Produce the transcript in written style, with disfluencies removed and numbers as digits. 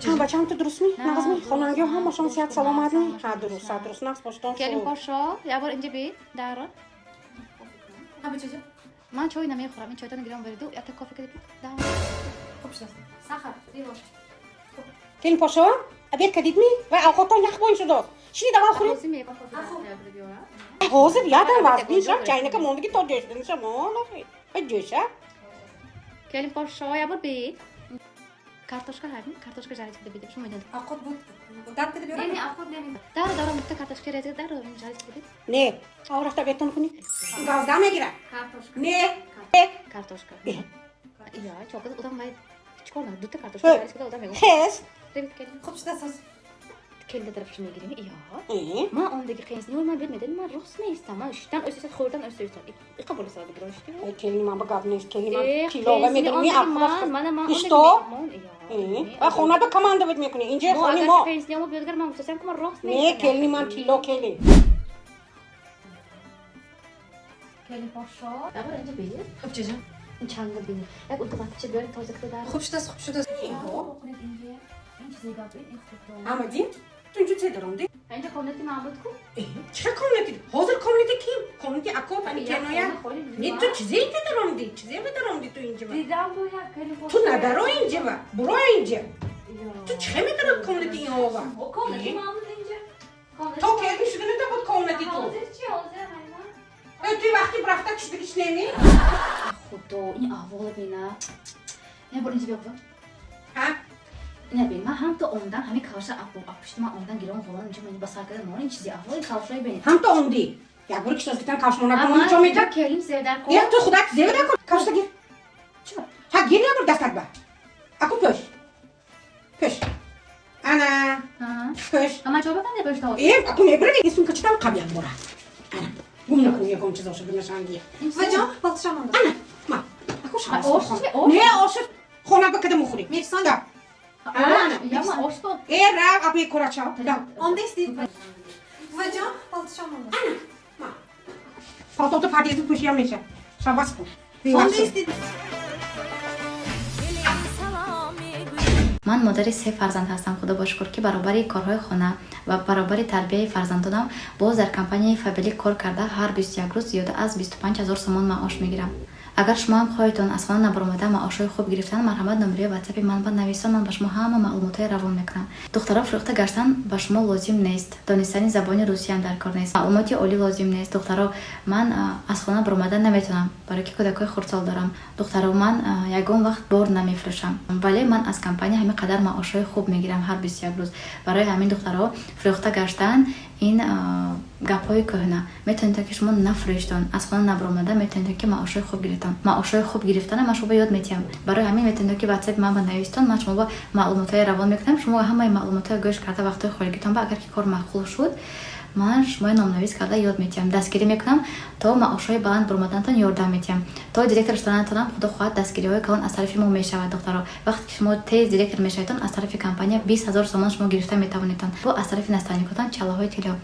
Ҳа, бачаам, ту дурустми, нағзми? Хонангиҳо ҳамашон сиҳат саломатми? Ҳа, дуруст, ҳа, дуруст, нағз боштон. Келин пошо, як бор инҷа би, даро. Ҳа, бачаҷон. Ман чой намехӯрам, ин чойтонро гирам бариду, якта кофе кади. Да. Хуб шудааст. Сахар, ди ложка. Келин пошо, обед кардидми? Вай, овқотон ях боин шудааст. Шинид, аввал хӯред. Ҳозир мегам кофе. Ҳозир ядам вазбин шав, чайнака мондагӣ то ҷӯшида мон охи. Ҳай, ҷӯша. Келин пошо, як бор би. Картошка ҳамин, картошка жарить кида бидем. Шумо медонед. Овқот буд. Дам кида Не, биёрам? не, овқот не. Даро, даро, мукта картошка реза, даро, жарить кида бид. Не, ав рафта обедтон кунӣ. Газда мегирад. Картошка. Не. Картошка. Э. Я, чока одам вай чикор надо? Дута картошка Э. жарить кида одам мегӯ. Хез. Ребит, келин. Хуб шудааст ҳозир. Келин тарафаш мегирем. Я. Э. Ман ондаги қиинс не, ман бед медонӣ, ман рост меистам. Ман шиштан өсесад, хӯрдан өсесад. Иқа бола сабаб гирон шити. Эй, келини ман ба гап нест, келини ман Э, тилова медонӣ, ман, мана ман. И что? Э, ва хонада командовать мекунӣ. Инҷа хони мо. Қиинс не, биёдгар ман гуфтасам, ки ман рост Не, меистам. келини ман тилло келин. Келин пошо. Ябор инҷа би. Хуб, чаҷон. Ин чанга бини. Як унтаматча биёред, тоза кида дар. Хуб шудааст, хуб шудааст. Кунед инҷа. Ин чизе гап, ин хуб. Амадин, ту инҷо че даромдӣ? Инҷа комнати ман буд ку? Э, чӣ комнати? Ҳозир комнати ким? Комнати ако, пани кеноя? Не, ту чизе инҷа даромдӣ? Чизе даромдӣ ту инҷа? Дидам бу як келин пошо. Ту надаро инҷа ва. Буро инҷа. Ту чӣ медаро комнати инҳова? Комнати ман буд инҷа. То келин шуда буд комнати ту. Ҳозир чи, ҳозир ҳайвон? Э, ту вақти рафта шудагиш неми? Худо, ин аҳвола бина. Я бор инҷа биё. Ҳа? Ина бин, ман ҳам то омдан ҳамин кавша пушти ман омдан гирон ғолон инҷа ман ба сар карда мон ин чизи аҳвол, ин кавшаи бин. Ҳам то омдӣ. Як бор киштоз гитан кавшмона кун, чо меда? Келин зедар ко. Я, ту худат зева кун. Кавшта гир. Чӣ? Ҳа, гир як бор дастат ба. Аку пӯш. Пӯш. Ана, Ҳа. пӯш. Ама чо бакан пӯшта ҳозир? Э, аку мебарад, ин сумка читам қаб як бора. Ана, гум накун ягон чизоша бинашанги. Буваҷон, палтошам монда. Ана, ма. Аку шава. Ош чи? Ош? Не, ош хона ба када мухӯрӣ. Мефисон. Да. Ана. Я ма ош то. Э, рав, апи корачав. Да. Онда истед. Буваҷон, палтошам монда. Ма. Палтото подъезд пӯшиям меша. Шавас кун. Онда истед. Ман модари се фарзанд ҳастам, худо ба шукр, ки баробари корҳои хона ва баробари тарбияи фарзандонам боз дар компанияи Фаберлик кор карда, ҳар 21 рӯз зиёда аз 25 ҳазор сомон маош мегирам. Агар шумо ҳам хоҳедтон аз хона набаромада маошҳои хуб гирифтан, марҳамат, номерои ватсапи ман ба нависон, ман ба шумо ҳама маълумотҳои равон мекунам. Духтаро, фурӯхта гаштан ба шумо лозим нест, донистани забони русиям дар кор нест, маълумоти олӣ лозим нест. Духтаро, ман аз хона баромада наметавонам, барои ки кӯдакҳои хурдсол дорам. Духтаро, ман ягон вақт бор намефурӯшам, вале ман аз компания ҳамин қадар маошҳои хуб мегирам ҳар 21 рӯз. Барои ҳамин, духтаро, фурӯхта гаштан ин гапҳои кӯҳна. Метавонед, ки шумо нафурӯштон, аз хона набаромада метавонед, ки маошҳои хуб гирифтан. Маошҳои хуб гирифтана ман шумо ёд метиҳам. Барои ҳамин метавонед, ки ватсапи ман ба навистон, ман шумо ба маълумотҳои равон мекунам. Шумо ҳамаи маълумотҳои гӯш карда, вақтҳои холигитон ба, агар ки кор маъқул шуд, ман шумои номнавис карда ёд метиҳам, дастгирӣ мекунам, то маошҳои баланд баромаданатон ёрдам метиҳам, то директор шуданатонам, худо хоҳад, дастгириҳои калон аз тарафи мо мешавад. Духтаро, вақте ки шумо тез директор мешаведтон, аз тарафи компания 20 000 сомон шумо гирифта метавонедтон, бо аз тарафи наставникотон чаллаҳои тилло.